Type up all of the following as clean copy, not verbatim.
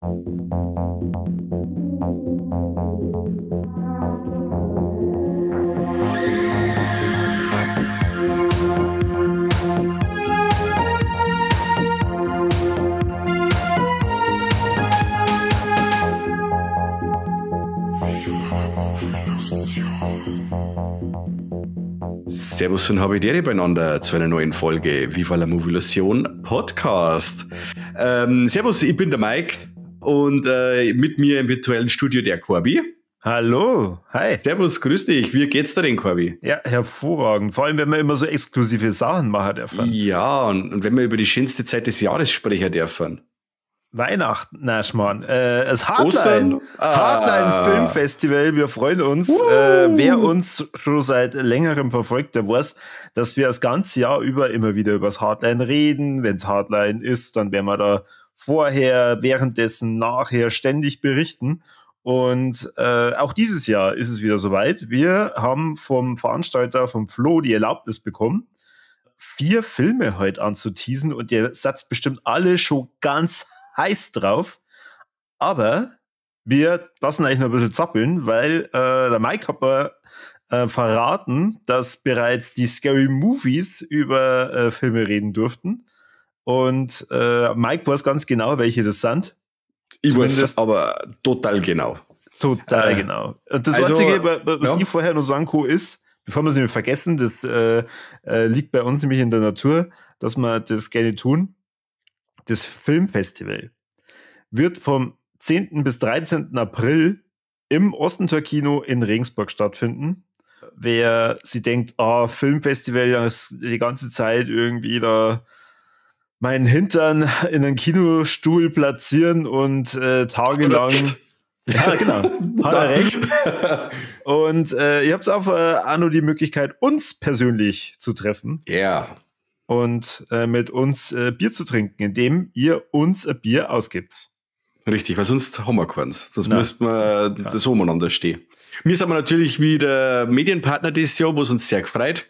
Servus und Habidere beieinander zu einer neuen Folge Viva la Movilusion Podcast. Servus, ich bin der Mike und mit mir im virtuellen Studio der Corby. Hallo, hi. Servus, grüß dich. Wie geht's dir denn, Corby? Ja, hervorragend. Vor allem, wenn wir immer so exklusive Sachen machen dürfen. Ja, und wenn wir über die schönste Zeit des Jahres sprechen dürfen. Weihnachten, na Schmarrn. Das Hardline, Hardline Filmfestival, wir freuen uns. Wer uns schon seit längerem verfolgt, der weiß, dass wir das ganze Jahr über immer wieder über das Hardline reden. Wenn's Hardline ist, dann werden wir da vorher, währenddessen, nachher ständig berichten. Und auch dieses Jahr ist es wieder soweit. Wir haben vom Veranstalter, vom Flo, die Erlaubnis bekommen, 4 Filme heute anzuteasen. Und der satzt bestimmt alle schon ganz heiß drauf, aber wir lassen eigentlich noch ein bisschen zappeln, weil der Mike hat mir verraten, dass bereits die Scary Movies über Filme reden durften und Mike weiß ganz genau, welche das sind. Ich weiß aber total genau. Total genau. Und das also, Einzige, was ich vorher noch sagen kann, ist, bevor wir es nämlich vergessen, das liegt bei uns nämlich in der Natur, dass wir das gerne tun. Das Filmfestival wird vom 10. bis 13. April im Ostentor-Kino in Regensburg stattfinden. Wer sich denkt, ah, Filmfestival, das die ganze Zeit irgendwie da meinen Hintern in einen Kinostuhl platzieren und tagelang. Ja, genau. Hat er recht. Und ihr habt auch noch die Möglichkeit, uns persönlich zu treffen. Ja. Yeah. Und mit uns Bier zu trinken, indem ihr uns ein Bier ausgibt. Richtig, weil sonst haben wir keins. Das müssten wir das umeinander stehen. Wir sind natürlich wieder Medienpartner dieses Jahr, was uns sehr gefreut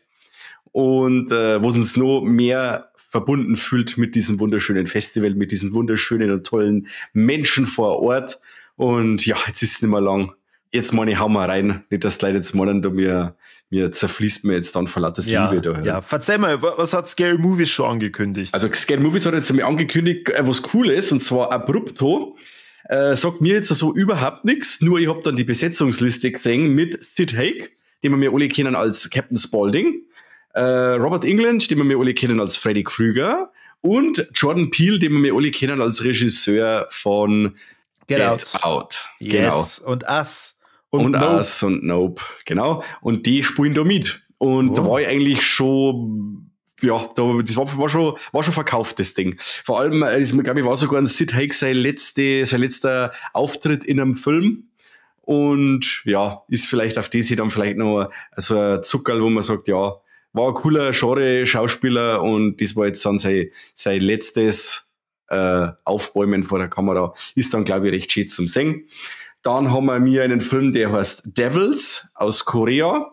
und wo uns noch mehr verbunden fühlt mit diesem wunderschönen Festival, mit diesen wunderschönen und tollen Menschen vor Ort. Und ja, jetzt ist es nicht mehr lang. Jetzt meine ich, hau mal rein. Nicht, dass die Leute jetzt meinen, da mir zerfließt mir jetzt dann vor lauter Liebe da. Ja, verzeih mal, was hat Scary Movies schon angekündigt? Also Scary Movies hat jetzt einmal angekündigt, was cool ist, und zwar Abrupto. Sagt mir jetzt so überhaupt nichts, nur ich hab dann die Besetzungsliste gesehen mit Sid Haig, den wir alle kennen als Captain Spaulding, Robert Englund, den wir alle kennen als Freddy Krueger, und Jordan Peele, den wir alle kennen als Regisseur von Get Out. Yes, genau. Und Us. Und Nope. Us und Nope, genau. Und die spielen da mit. Und da war ich eigentlich schon, ja, das war schon verkauft, das Ding. Vor allem, glaube ich, war sogar ein Sid Haig sein letzter Auftritt in einem Film. Und ja, ist vielleicht auf die dann vielleicht noch so ein Zuckerl, wo man sagt, ja, war ein cooler Genre-Schauspieler und das war jetzt dann sein letztes Aufbäumen vor der Kamera. Ist dann, glaube ich, recht schön zum Sehen. Dann haben wir mir einen Film, der heißt Devils aus Korea.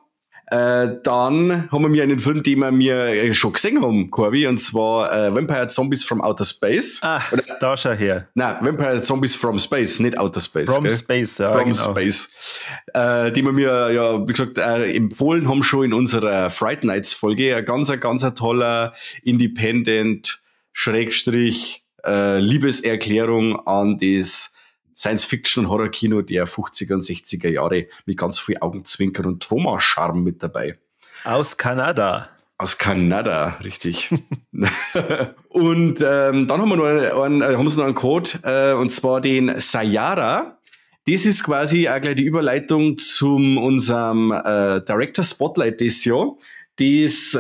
Dann haben wir mir einen Film, den wir mir schon gesehen haben, Corby, und zwar Vampire Zombies from Outer Space. Ach, oder, da schau her. Nein, Vampire Zombies from Space, nicht Outer Space. From gell? Space, ja. From genau. Space. Den wir mir, ja, wie gesagt, empfohlen haben schon in unserer Fright Nights Folge. Ein ganz, ganz toller Independent Schrägstrich Liebeserklärung an das Science-Fiction- und Horror-Kino der 50er und 60er Jahre mit ganz viel Augenzwinkern und Troma-Charme mit dabei. Aus Kanada. Aus Kanada, richtig. Und dann haben wir noch einen Code, und zwar den Sayara. Das ist quasi auch gleich die Überleitung zum unserem Director Spotlight dieses Jahr, das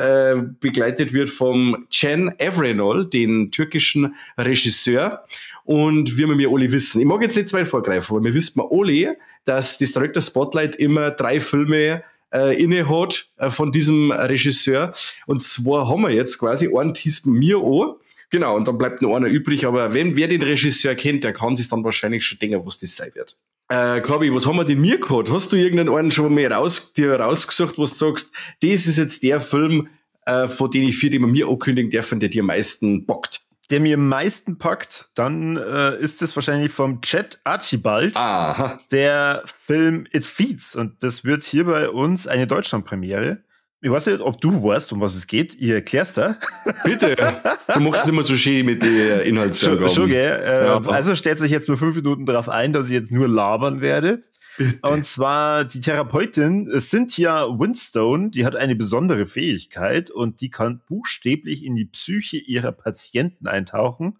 begleitet wird vom Can Evrenol, den türkischen Regisseur. Und wie wir alle wissen, ich mag jetzt nicht zu weit vorgreifen, aber wir wissen alle, dass das Director Spotlight immer 3 Filme inne hat von diesem Regisseur. Und zwar haben wir jetzt quasi einen teasen mir an. Genau, und dann bleibt noch einer übrig. Aber wer den Regisseur kennt, der kann sich dann wahrscheinlich schon denken, was das sein wird. Corby, was haben wir denn mir gehabt? Hast du irgendeinen schon mal dir rausgesucht, wo du sagst, das ist jetzt der Film, von dem ich für den wir mir ankündigen dürfen, der dir am meisten bockt? Der mir am meisten packt, dann ist es wahrscheinlich vom Chad Archibald, Aha. der Film It Feeds. Und das wird hier bei uns eine Deutschlandpremiere. Ich weiß nicht, ob du weißt, um was es geht. Ihr erklärst da. Bitte. Du machst es immer so schön mit den Inhaltsangaben. Schon, gell? Ja. Also stellt sich jetzt nur 5 Minuten darauf ein, dass ich jetzt nur labern werde. Bitte. Und zwar die Therapeutin Cynthia Winstone, die hat eine besondere Fähigkeit und die kann buchstäblich in die Psyche ihrer Patienten eintauchen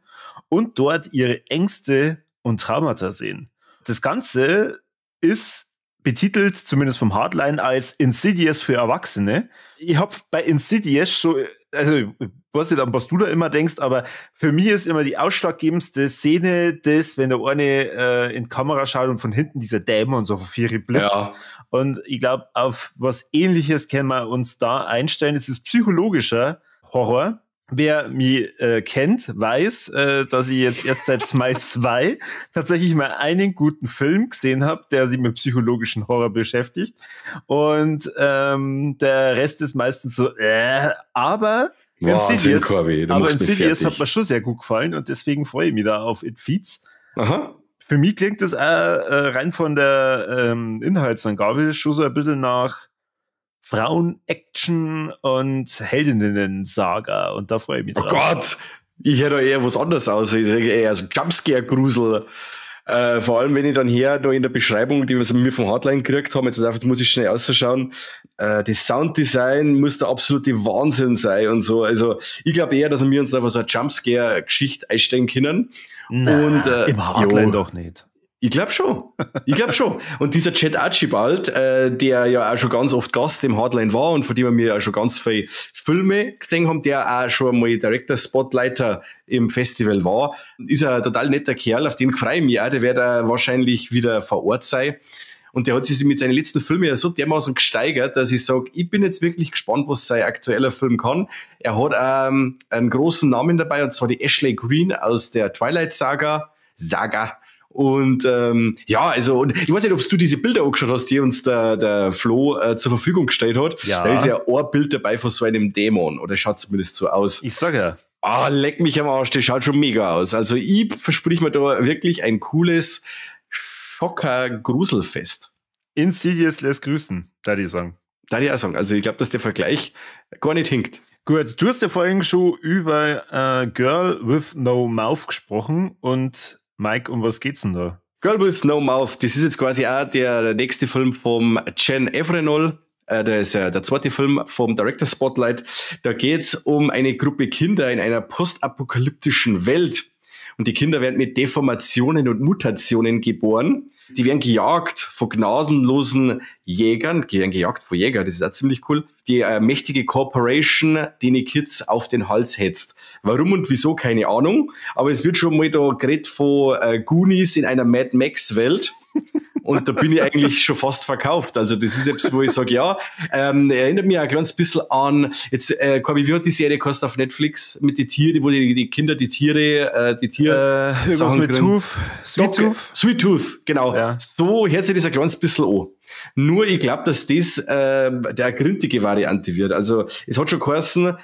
und dort ihre Ängste und Traumata sehen. Das Ganze ist betitelt, zumindest vom Hardline, als Insidious für Erwachsene. Ich hab bei Insidious schon, also ich weiß nicht, an was du da immer denkst, aber für mich ist immer die ausschlaggebendste Szene das, wenn der eine in die Kamera schaut und von hinten dieser Dämon so auf vier blitzt. Ja. Und ich glaube, auf was Ähnliches können wir uns da einstellen. Es ist psychologischer Horror. Wer mich kennt, weiß, dass ich jetzt erst seit Smile 2 tatsächlich mal einen guten Film gesehen habe, der sich mit psychologischen Horror beschäftigt. Und der Rest ist meistens so, aber Wahnsinn, Insidious, Corby, du aber machst mich Insidious fertig. hat mir schon sehr gut gefallen und deswegen freue ich mich da auf It Feeds. Aha. Für mich klingt das auch rein von der Inhaltsangabe schon so ein bisschen nach Frauen-Action und Heldinnen-Saga und da freue ich mich Oh drauf. Gott, ich hätte da eher was anderes aus. Ich denke eher so Jumpscare-Grusel. Vor allem, wenn ich dann her da in der Beschreibung, die wir vom Hardline gekriegt haben, jetzt einfach muss ich schnell ausschauen, das Sounddesign muss der absolute Wahnsinn sein und so. Also ich glaube eher, dass wir uns einfach so eine Jumpscare-Geschichte einstellen können. Na, und, im Hardline jo. doch nicht. Ich glaub schon. Ich glaub schon. Und dieser Chad Archibald, der ja auch schon ganz oft Gast im Hardline war und von dem wir ja schon ganz viele Filme gesehen haben, der auch schon mal Director Spotlighter im Festival war, ist ein total netter Kerl, auf den freue ich mich auch. Der wird auch wahrscheinlich wieder vor Ort sein. Und der hat sich mit seinen letzten Filmen ja so dermaßen gesteigert, dass ich sag, ich bin jetzt wirklich gespannt, was sein aktueller Film kann. Er hat einen großen Namen dabei, und zwar die Ashley Greene aus der Twilight Saga. Und ja, also, und ich weiß nicht, ob du diese Bilder angeschaut hast, die uns der Flo zur Verfügung gestellt hat. Ja. Da ist ja ein Bild dabei von so einem Dämon, oder schaut zumindest so aus. Ich sag ja. Ah, leck mich am Arsch, das schaut schon mega aus. Also ich versprich mir da wirklich ein cooles Schocker-Gruselfest. Insidious lässt grüßen, da die sagen. Da die auch sagen. Also ich glaub, dass der Vergleich gar nicht hinkt. Gut, du hast ja vorhin schon über Girl with No Mouth gesprochen und Mike, um was geht's denn da? Girl with No Mouth, das ist jetzt quasi auch der nächste Film vom Can Evrenol. Das ist ja der zweite Film vom Director Spotlight. Da geht's um eine Gruppe Kinder in einer postapokalyptischen Welt. Und die Kinder werden mit Deformationen und Mutationen geboren. Die werden gejagt von gnadenlosen Jägern. Die werden gejagt von Jägern, das ist auch ziemlich cool. Die mächtige Corporation, die die Kids auf den Hals hetzt. Warum und wieso, keine Ahnung. Aber es wird schon mal da geredet von Goonies in einer Mad Max-Welt. Und da bin ich eigentlich schon fast verkauft. Also das ist etwas, wo ich sag, ja, erinnert mich auch ein kleines bisschen an, jetzt, Corby, wie hat die Serie gekostet auf Netflix mit den Tieren, wo die Kinder die Tiere, die Tier- Irgendwas Sachen mit kriegen. Tooth, Sweet Doc, Tooth? Sweet Tooth, genau. Ja. So hört sich das ein kleines bisschen an. Nur ich glaub, dass das der grintige Variante wird. Also es hat schon geheißen,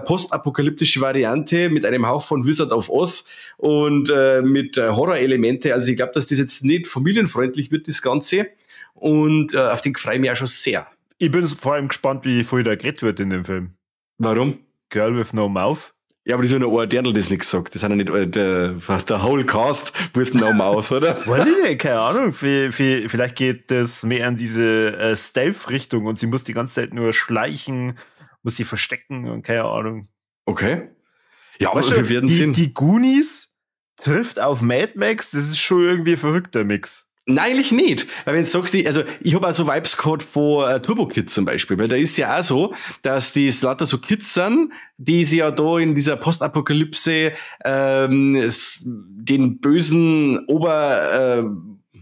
postapokalyptische Variante mit einem Hauch von Wizard of Oz und mit Horror-Elemente. Also ich glaub, dass das jetzt nicht familienfreundlich wird, das Ganze. Und auf den freue ich mich auch schon sehr. Ich bin vor allem gespannt, wie viel da geredet wird in dem Film. Warum? Girl with No Mouth. Ja, aber das ist ja nur ein Dirndl, das nichts sagt. Das sind ja nicht der whole cast with no mouth, oder? Weiß ich nicht, keine Ahnung. Vielleicht geht das mehr in diese Stealth-Richtung und sie muss die ganze Zeit nur schleichen, muss sie verstecken und keine Ahnung. Okay. Ja, aber Weißt du, wir werden sehen. Die Goonies trifft auf Mad Max, das ist schon irgendwie ein verrückter Mix. Nein, eigentlich nicht. Weil wenn du sagst, ich hab auch so Vibes gehabt von Turbo Kid zum Beispiel, weil da ist ja auch so, dass die lauter so Kids sind, die sich ja da in dieser Postapokalypse den bösen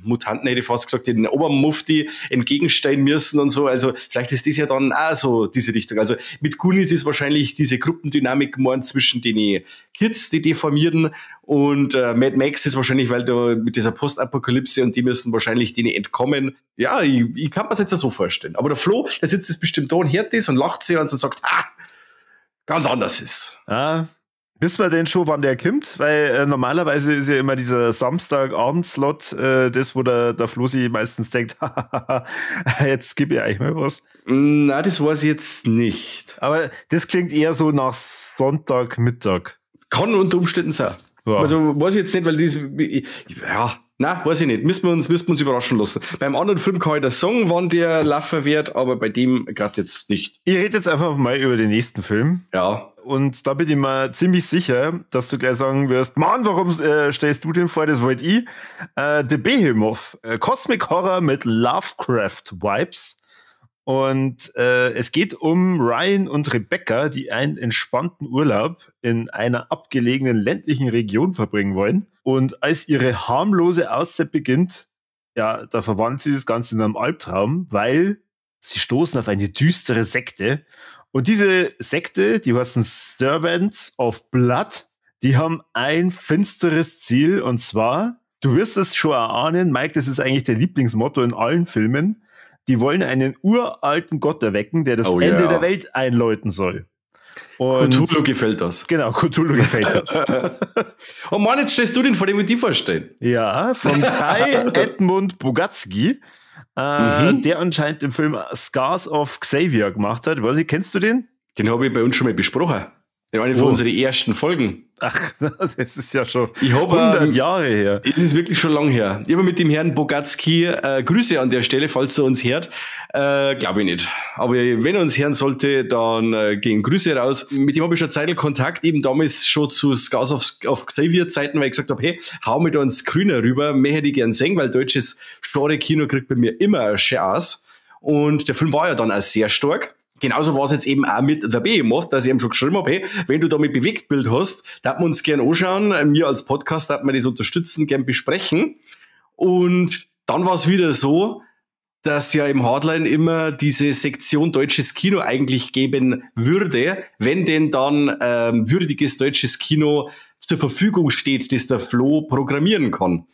Mutanten, hätte ich fast gesagt, den Obermufti entgegenstellen müssen und so. Also vielleicht ist das ja dann auch so diese Richtung. Also mit Goonies ist wahrscheinlich diese Gruppendynamik gemeint zwischen den Kids, die Deformierten, und Mad Max ist wahrscheinlich, weil da mit dieser Postapokalypse und die müssen wahrscheinlich denen entkommen. Ja, ich kann mir's jetzt so vorstellen. Aber der Flo, der sitzt jetzt bestimmt da und hört das und lacht sich und sagt, ah, ganz anders ist. Ah, Wissen wir denn schon, wann der kommt? Weil normalerweise ist ja immer dieser Samstagabend-Slot, das, wo der Flosi meistens denkt, jetzt gib ich euch mal was. Na, das weiß ich jetzt nicht. Aber das klingt eher so nach Sonntagmittag. Kann unter Umständen sein. Ja. Also weiß ich jetzt nicht, weil die, ja, na, weiß ich nicht. Müssen wir uns überraschen lassen. Beim anderen Film kann ich das sagen, wann der laufen wird, aber bei dem gerade jetzt nicht. Ich rede jetzt einfach mal über den nächsten Film. Ja. Und da bin ich mir ziemlich sicher, dass du gleich sagen wirst, Mann, warum stellst du den vor, das wollte ich. The Behemoth, Cosmic Horror mit Lovecraft-Vibes. Und es geht um Ryan und Rebecca, die einen entspannten Urlaub in einer abgelegenen ländlichen Region verbringen wollen. Und als ihre harmlose Auszeit beginnt, ja, da verwandelt sie das Ganze in einem Albtraum, weil sie stoßen auf eine düstere Sekte. Und diese Sekte, die heißen Servants of Blood, die haben ein finsteres Ziel. Und zwar, du wirst es schon erahnen, Mike, das ist eigentlich der Lieblingsmotto in allen Filmen. Die wollen einen uralten Gott erwecken, der das Ende der Welt einläuten soll. Und Cthulhu gefällt das. Genau, Cthulhu gefällt das. Oh Mann, jetzt stellst du den vor, dem ich die vorstellen. Ja, von Kai Edmund Bogatzky, der anscheinend den Film Scars of Xavier gemacht hat. Weiß ich, kennst du den? Den habe ich bei uns schon mal besprochen. In einer von unseren ersten Folgen. Ach, das ist ja schon 100 Jahre her. Es ist wirklich schon lang her. Ich habe mit dem Herrn Bogatzky, Grüße an der Stelle, falls er uns hört. Glaube ich nicht. Aber wenn er uns hören sollte, dann gehen Grüße raus. Mit dem habe ich schon Zeit Kontakt, eben damals schon zu Scars of Xavier Zeiten, weil ich gesagt habe, hey, hau mir da einen Screener rüber, mehr hätte ich gern sehen, weil deutsches Genre-Kino kriegt bei mir immer eine Chance. Und der Film war ja dann auch sehr stark. Genauso war es jetzt eben auch mit The Behemoth, dass ich ihm schon geschrieben habe, hey, wenn du da mit Bewegtbild hast, darf man uns gern anschauen. Mir als Podcast darf man das unterstützen, gern besprechen. Und dann war es wieder so, dass ja im Hardline immer diese Sektion deutsches Kino eigentlich geben würde, wenn denn dann würdiges deutsches Kino zur Verfügung steht, das der Flo programmieren kann.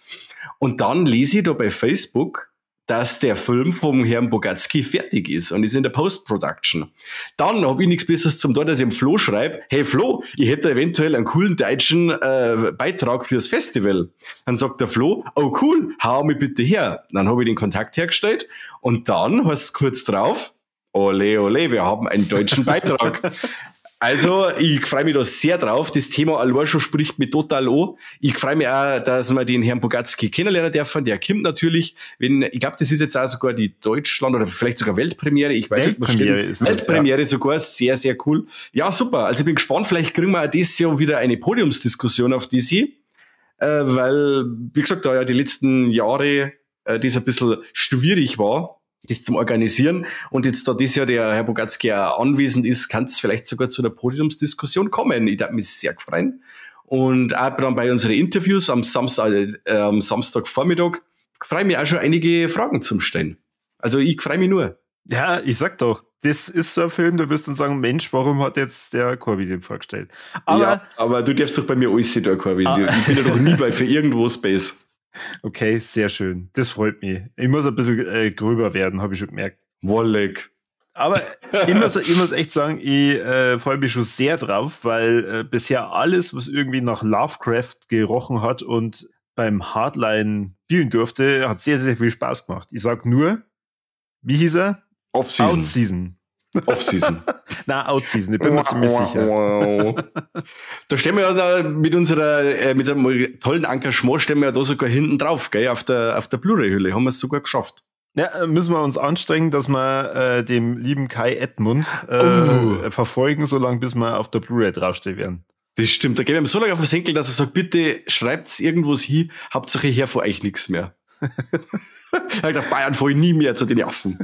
Und dann lese ich da bei Facebook, dass der Film vom Herrn Bogatzky fertig ist und ist in der Post-Production. Dann habe ich nichts Besseres zum tun, dass ich dem Flo schreibe, hey Flo, ich hätte eventuell einen coolen deutschen Beitrag fürs Festival. Dann sagt der Flo, oh cool, hau mich bitte her. Dann habe ich den Kontakt hergestellt und dann heißt es kurz drauf, ole ole, wir haben einen deutschen Beitrag. Also, ich freue mich da sehr drauf. Das Thema allein schon spricht mich total an. Ich freue mich auch, dass wir den Herrn Bogatzky kennenlernen dürfen. Der kommt natürlich, wenn, ich glaube, das ist jetzt auch sogar die Deutschland- oder vielleicht sogar Weltpremiere. Ich weiß nicht, was steht. Ist das, Weltpremiere sogar. Sehr, sehr cool. Ja, super. Also, ich bin gespannt. Vielleicht kriegen wir auch dieses Jahr wieder eine Podiumsdiskussion auf DC. Weil, wie gesagt, da ja die letzten Jahre das ein bisschen schwierig war, das zum Organisieren. Und jetzt, da dieses Jahr der Herr Bogatzky auch anwesend ist, kann es vielleicht sogar zu einer Podiumsdiskussion kommen. Ich darf mich sehr freuen. Und auch dann bei unseren Interviews am Samstagvormittag freue ich mich auch schon einige Fragen zum Stellen. Also ich freue mich nur. Ja, ich sag doch, das ist so ein Film, da wirst du dann sagen, Mensch, warum hat jetzt der Corby den vorgestellt? Aber, ja, aber du darfst doch bei mir alles da, Corby. Ich bin ja doch nie bei für irgendwo Space. Okay, sehr schön. Das freut mich. Ich muss ein bisschen gröber werden, habe ich schon gemerkt. Wolleck. Aber ich muss echt sagen, ich freue mich schon sehr drauf, weil bisher alles, was irgendwie nach Lovecraft gerochen hat und beim Hardline spielen durfte, hat sehr, sehr viel Spaß gemacht. Ich sag nur, wie hieß er? Off-Season. Out-Season. Off-Season. Nein, Out-Season, ich bin mir ziemlich sicher. Da stehen wir ja da mit unserer, mit unserem tollen Engagement stehen wir ja da sogar hinten drauf, gell, auf der Blu-ray-Hülle. Haben wir es sogar geschafft. Ja, müssen wir uns anstrengen, dass wir dem lieben Kai Edmund verfolgen, solange bis wir auf der Blu-ray draufstehen werden. Das stimmt. Da gehen wir ihm so lange auf den Senkel, dass er sagt, bitte schreibt's irgendwo hin, Hauptsache her vor euch nichts mehr. Auf Bayern fahre ich nie mehr zu den Affen.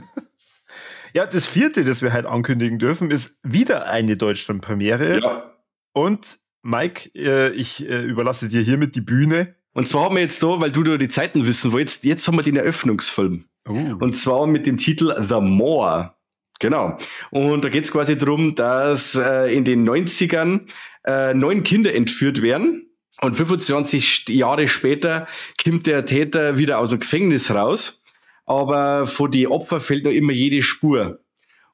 Ja, das vierte, das wir halt ankündigen dürfen, ist wieder eine Deutschland-Premiere. Ja. Und Mike, ich überlasse dir hiermit die Bühne. Und zwar haben wir jetzt da, weil du da die Zeiten wissen wolltest, jetzt haben wir den Eröffnungsfilm. Oh. Und zwar mit dem Titel The Maw. Genau. Und da geht's quasi drum, dass in den 90ern 9 Kinder entführt werden. Und 25 Jahre später kommt der Täter wieder aus dem Gefängnis raus. Aber von den Opfern fehlt noch immer jede Spur.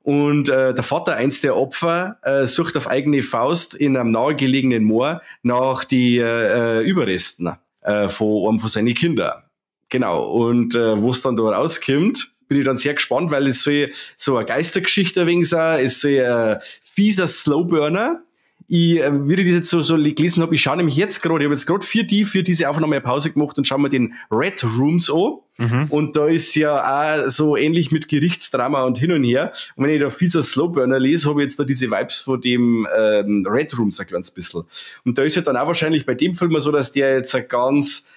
Und der Vater, eins der Opfer, sucht auf eigene Faust in einem nahegelegenen Moor nach die Überresten von einem von seinen Kindern. Genau. Und wo es dann da rauskommt, bin ich dann sehr gespannt, weil es soll so eine Geistergeschichte ein wenig sein, es soll ein fieser Slowburner. Ich, wie ich das jetzt so gelesen habe, ich schaue nämlich jetzt gerade, ich habe jetzt gerade für diese Aufnahme eine Pause gemacht und schaue mir den Red Rooms an. Und da ist ja auch so ähnlich mit Gerichtsdrama und hin und her. Und wenn ich da fieser Slowburner lese, habe ich jetzt da diese Vibes von dem Red Rooms ein kleines bisschen. Und da ist ja dann auch wahrscheinlich bei dem Film so, dass der jetzt ganz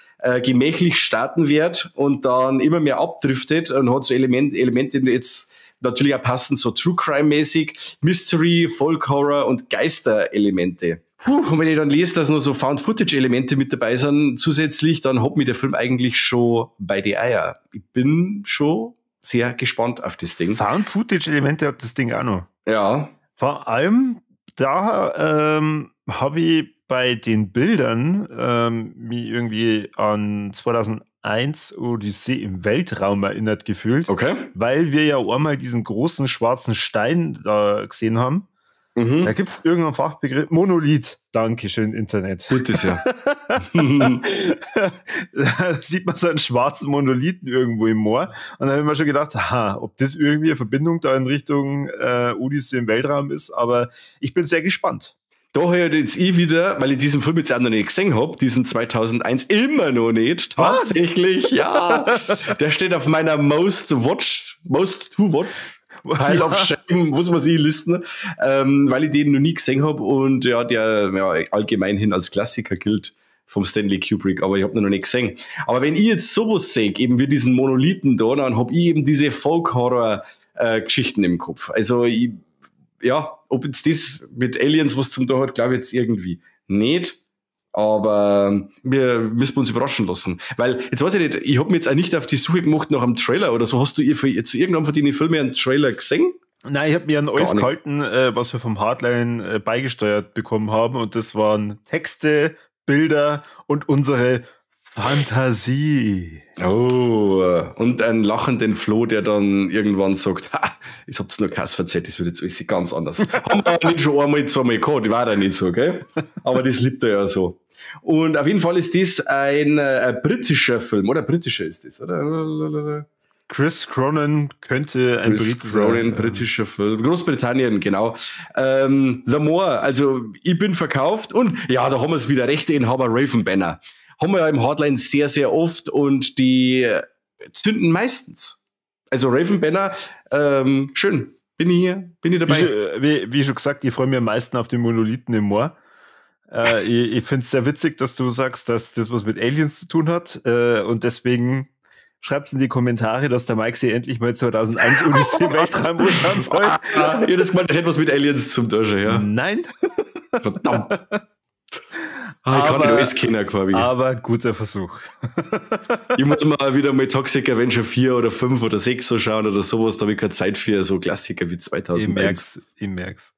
gemächlich starten wird und dann immer mehr abdriftet und hat so Elemente jetzt natürlich auch passend so True Crime-mäßig, Mystery, Folk Horror und Geister-Elemente. Puh, und wenn ich dann lese, dass noch so Found-Footage-Elemente mit dabei sind zusätzlich, dann hat mich der Film eigentlich schon bei die Eier. Ich bin schon sehr gespannt auf das Ding. Found-Footage-Elemente hat das Ding auch noch. Ja. Vor allem, da habe ich bei den Bildern mich irgendwie an 2001 Odyssee im Weltraum erinnert gefühlt. Weil wir ja einmal diesen großen schwarzen Stein da gesehen haben. Da gibt es irgendeinen Fachbegriff. Monolith. Dankeschön, Internet. Bitte sehr. Da sieht man so einen schwarzen Monolithen irgendwo im Moor. Und da habe ich mir schon gedacht, aha, ob das irgendwie eine Verbindung da in Richtung Odyssee im Weltraum ist. Aber ich bin sehr gespannt. Da habe ich jetzt ich wieder, weil ich diesen Film jetzt auch noch nicht gesehen hab, diesen 2001 immer noch nicht. Tatsächlich, ja. Der steht auf meiner Most to Watch Pile of Shame, muss man sich listen, weil ich den noch nie gesehen hab und ja, der ja, allgemein hin als Klassiker gilt vom Stanley Kubrick, aber ich hab ihn noch nicht gesehen. Aber wenn ich jetzt sowas sehe, eben wie diesen Monolithen da, dann hab ich eben diese Folk-Horror-Geschichten im Kopf. Also ich, ja, ob jetzt das mit Aliens was zum tun hat, glaube ich jetzt irgendwie nicht. Aber wir müssen uns überraschen lassen. Weil, jetzt weiß ich nicht, ich hab mir jetzt auch nicht auf die Suche gemacht nach einem Trailer oder so. Hast du zu irgendeinem von den Filmen einen Trailer gesehen? Nein, ich hab mir an alles gehalten, was wir vom Hardline beigesteuert bekommen haben. Und das waren Texte, Bilder und unsere Fantasie. Oh, und einen lachenden Flo, der dann irgendwann sagt, ha, ich hab's nur Kass verzeiht, das wird jetzt alles ganz anders. Haben wir nicht schon einmal, zweimal gehabt, die war da nicht so, gell? Aber das liebt er ja so. Und auf jeden Fall ist das ein britischer Film, oder? Britischer ist das, oder? Chris Cronin könnte ein Chris Brite sein. Cronin, britischer Film. Großbritannien, genau. The Moor, also ich bin verkauft und ja, da haben wir es wieder, Rechteinhaber Raven Banner. Haben wir ja im Hardline sehr, sehr oft und die zünden meistens. Also Raven Banner, schön. Bin ich hier, bin ich dabei. Wie schon gesagt, ich freue mich am meisten auf den Monolithen im Moor. Ich find's sehr witzig, dass du sagst, dass das was mit Aliens zu tun hat. Und deswegen schreibt's in die Kommentare, dass der Mike sich endlich mal 2001 Odyssey Weltraum anschauen soll. Ah, ja, das meint, das hat was mit Aliens zum tun, ja. Nein. Verdammt. Ah, ich kann nicht alles kennen, Corby. Aber guter Versuch. Ich muss mal wieder mal Toxic Avenger 4 oder 5 oder 6 so schauen oder sowas, da habe ich keine Zeit für so Klassiker wie 2001. Ich merk's.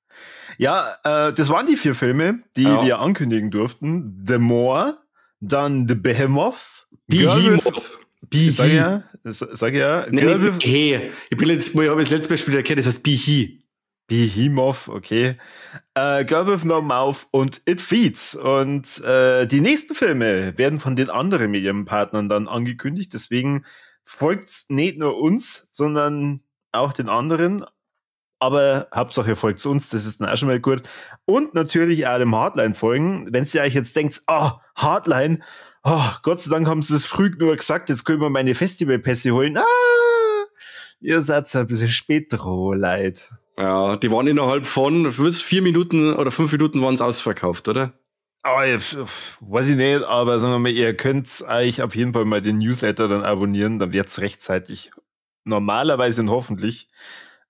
Ja, das waren die 4 Filme, die wir ankündigen durften. The Moor, dann The Behemoth, Behemoth. Behe. Sag ja, sag ja. Nee, Girl with hey, ich bin jetzt, ich habe das letzte Beispiel erkannt, das heißt Behe. Behemoth, okay. Girl with No Mouth und It Feeds. Und die nächsten Filme werden von den anderen Medienpartnern dann angekündigt. Deswegen folgt's nicht nur uns, sondern auch den anderen. Aber Hauptsache ihr folgt uns, das ist dann auch schon mal gut. Und natürlich auch dem Hardline folgen. Wenn ihr euch jetzt denkt, oh, Hardline, oh, Gott sei Dank haben sie das früh genug gesagt, jetzt können wir meine Festivalpässe holen. Ah, ihr seid ein bisschen spät dran, Leute. Ja, die waren innerhalb von was, 4 Minuten oder 5 Minuten waren's ausverkauft, oder? Oh, ich, weiß ich nicht, aber sagen wir mal, ihr könnt euch auf jeden Fall mal den Newsletter dann abonnieren, dann wird's rechtzeitig normalerweise und hoffentlich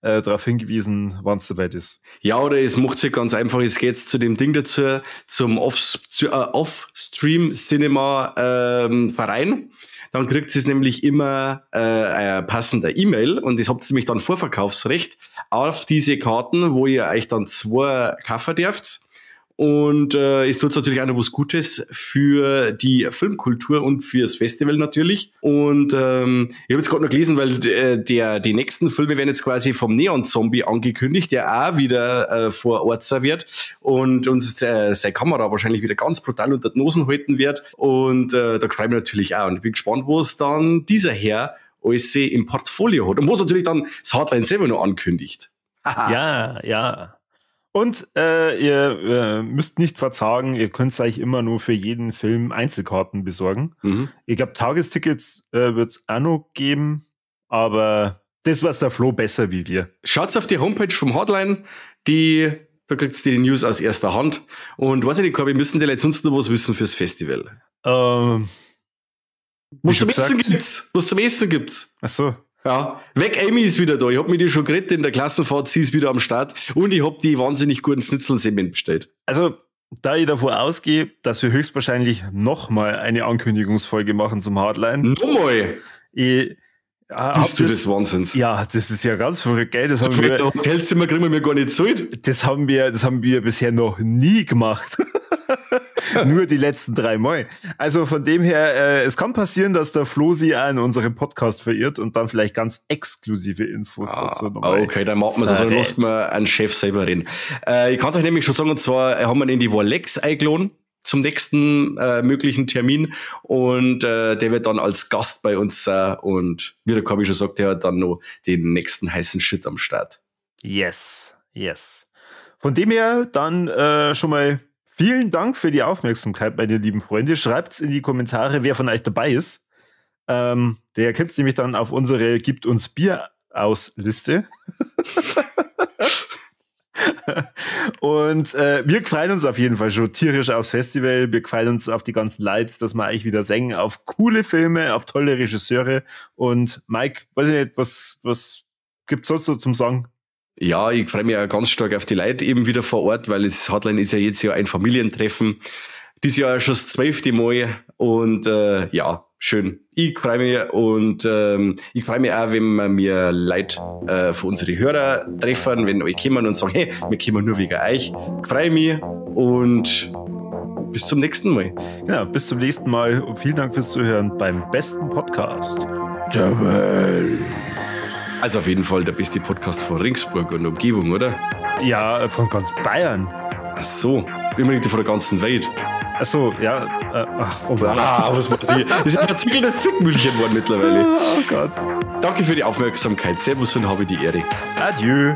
darauf hingewiesen, wann's soweit ist. Ja, oder es macht sich ganz einfach, es geht zu dem Ding dazu, zum Off-Stream Cinema Verein. Dann kriegt es nämlich immer ein passender E-Mail und das habt ihr nämlich dann Vorverkaufsrecht auf diese Karten, wo ihr euch dann 2 kaufen dürft. Und es tut natürlich auch noch was Gutes für die Filmkultur und fürs Festival natürlich. Und ich habe jetzt gerade noch gelesen, weil die nächsten Filme werden jetzt quasi vom Neon Zombie angekündigt, der auch wieder vor Ort sein wird und uns seine Kamera wahrscheinlich wieder ganz brutal unter die Nosen halten wird. Und da freue ich mich natürlich auch. Und ich bin gespannt, was dann dieser Herr alles im Portfolio hat. Und was natürlich dann das Hardline selber noch ankündigt. Ja, ja. Und ihr müsst nicht verzagen, ihr könnt euch immer nur für jeden Film Einzelkarten besorgen. Mhm. Ich glaube, Tagestickets wird es auch noch geben, aber das weiß der Flo besser wie wir. Schaut auf die Homepage vom Hardline, da kriegt ihr die News aus erster Hand. Und weiß ich nicht, Corby, müssen die Leute sonst noch was wissen fürs Festival? Was zum Essen gibt's? Was zum Essen gibt's? Ach so. Ja, Weg Amy ist wieder da. Ich hab mit ihr schon geredet in der Klassenfahrt, sie ist wieder am Start und ich hab die wahnsinnig guten Schnitzelsemmeln bestellt. Also, da ich davon ausgehe, dass wir höchstwahrscheinlich nochmal eine Ankündigungsfolge machen zum Hardline. Nochmal? Bist du des Wahnsinns? Ja, das ist ja ganz verrückt, gell? Das haben wir, Hotelzimmer kriegen wir gar nicht zahlt. Das haben wir bisher noch nie gemacht. Nur die letzten 3 Mal. Also von dem her, es kann passieren, dass der Flo sie auch in unserem Podcast verirrt und dann vielleicht ganz exklusive Infos dazu nochmal. Okay, dann machen wir es. Also dann lassen wir einen Chef selber reden. Ich kann es euch nämlich schon sagen, und zwar haben wir ihn in die Warlex eingeladen zum nächsten möglichen Termin und der wird dann als Gast bei uns sein und wie der Corby schon sagt, der hat dann noch den nächsten heißen Shit am Start. Yes, yes. Von dem her dann schon mal vielen Dank für die Aufmerksamkeit, meine lieben Freunde. Schreibt's in die Kommentare, wer von euch dabei ist. Der kommt nämlich dann auf unsere Gibt uns Bier aus Liste. Und wir freuen uns auf jeden Fall schon tierisch aufs Festival. Wir freuen uns auf die ganzen Leute, dass wir eigentlich wieder singen, auf coole Filme, auf tolle Regisseure. Und Mike, weiß ich nicht, was gibt's sonst so zum Sagen? Ja, ich freue mich auch ganz stark auf die Leute eben wieder vor Ort, weil das Hardline ist ja jetzt ja ein Familientreffen. Dieses Jahr schon das 12. Mal und ja, schön. Ich freue mich und ich freue mich auch, wenn wir Leute von unseren Hörer treffen, wenn euch kommen und sagen, hey, wir kommen nur wegen euch. Ich freue mich und bis zum nächsten Mal. Ja, bis zum nächsten Mal und vielen Dank fürs Zuhören beim besten Podcast der Welt. Also auf jeden Fall der beste Podcast von Regensburg und Umgebung, oder? Ja, von ganz Bayern. Ach so, immer von der ganzen Welt. Ach so, ja. Was macht die? Das ist ein verzwickeltes Zwickmühlchen geworden mittlerweile. Oh Gott. Danke für die Aufmerksamkeit. Servus und habe die Ehre. Adieu.